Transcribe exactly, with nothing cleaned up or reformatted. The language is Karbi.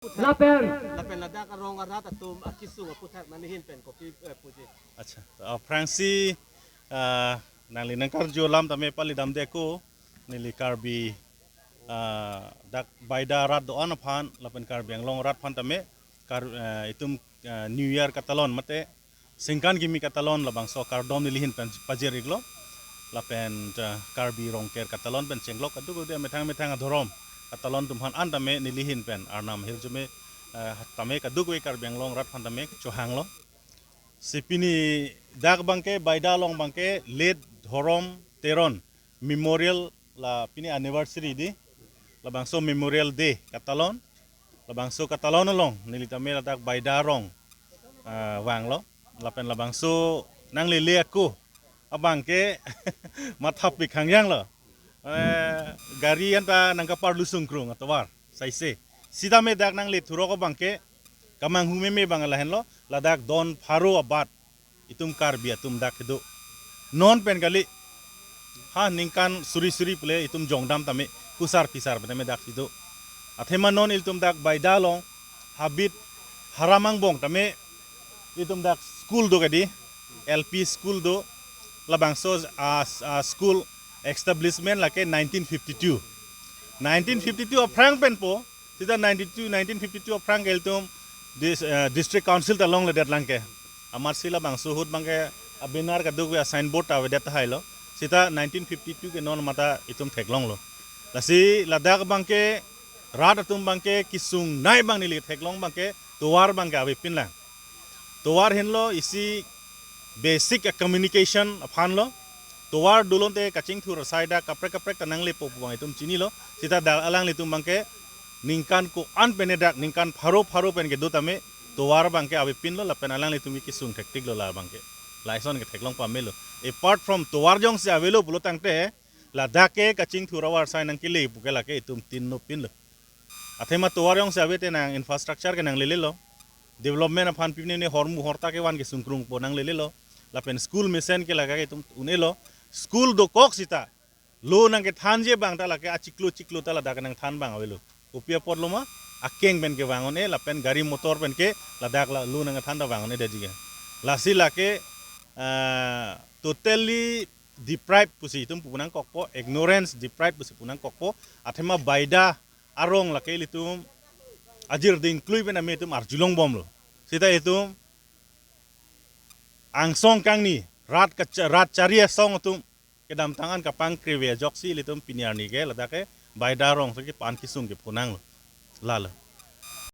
Lapen. Lapen ladak arong arat atum akisung aputhak nangli ahin pen kopi, eh, puji. Accha, to aphrangsi, ah, nangli nangkarju alam tame palidamde ako, neli Karbi, ah, dak Baida arat do-an aphan, lapen Karbi Anglong arat aphan tame, Kar-, ah, itum, ah, New Year katalon mate, singkan kimi katalon labangso kardom neli ahin pen pajir-iklo. Lapen, ah, Karbi Rongker katalon pen chenglok kadokave methang methang adhorom katalon atum aphan an tame neli ahin pen Arnam ahirjume, ah, tame kadokave Karbi Anglong arat aphan tame chohanglo. Si pini dak abangke Baida along abangke late Dhorom Teron Memorial, la pini anniversary di, labangso Memorial Day katalon, labangso katalon along neli tame ladak Baida arong, ah, vanglo. Lapen labangso nanglele ako abangke mathapik hangyanglo. Eh, gari anta nangkaparlu sungkrung atovar saise. Sitame dak nangle thurok abangke kamanghu meme abang lahenlo, ladak don pharo abat itum Karbi atum dak kedo. Non pen kali, ha ningkan suri suri pule itum jongdam tame kusar pisar pen tame dak kedo. Athema non ilitum dak Baida along habit haram angbong tame itum dak school do kadi, L P school do, labangso, ah, ah, school establishment lake nineteen fifty-two. Nineteen fifty-two aphrang penpo, sita ninety-two, nineteen fifty-two aphrang ke ilitum dis-, eh, district council ta longledet lang ke. Amatsi labangso ahut abangke abenar kadokave asignboard ta avedet tahailo. Sita nineteen fifty-two ke non mata itum theklonglo. Lasi ladak abangke rat atum abangke kesungnei abang neli theklong abangke tovar abangke avepinlang. Tovar henlo isi basic a communication aphanlo. Tovar dolote kachingthur asai dak kaprek kaprek ta nanglepo pu abang itum chinilo. Sita dak alanglitum abangke ningkan ko-an pen dak ningkan pharo pharo pen kedo tame tovar abangke avepinlo lapen alanglitum kesung thektiklo la abangke. Lason ke theklong pamelo. Apart from tovar jongsi avelo pulo tangte ladak ke kachingthur avar asai nangkele puke lake itum tin no pinlo. Athema tovar jongsi ave te nang infrastructure ke nanglelelo. Development aphan pine ne hormu horta kevan kesungkrungpo nanglelelo. Lapen school mesen ke lake itum un-elo. School dokok sita lo nangkethanji abang ta lake achiklo chiklo ta ladak nangthan abang avelo. Kopi apotlo ma? Akeng pen kevang un-e lapen gari motor pen ke ladak la lo nangkethan ta vang un-edetji ke. Lasi lake, ah, totally deprived pusi itum pu nangkokpo, ignorance deprived pusi pu nangkokpo. Athema Baida arong lake ilitum ajir dingklui pen ame itum arjulongbomlo. Sita itum angsong kangni rat kacha-, rat chari asong atum kedamtang an kapangkreave ajoksi ilitum pini arni ke ladak ke Baida arong si kepan kesung kephonanglo. Lalo.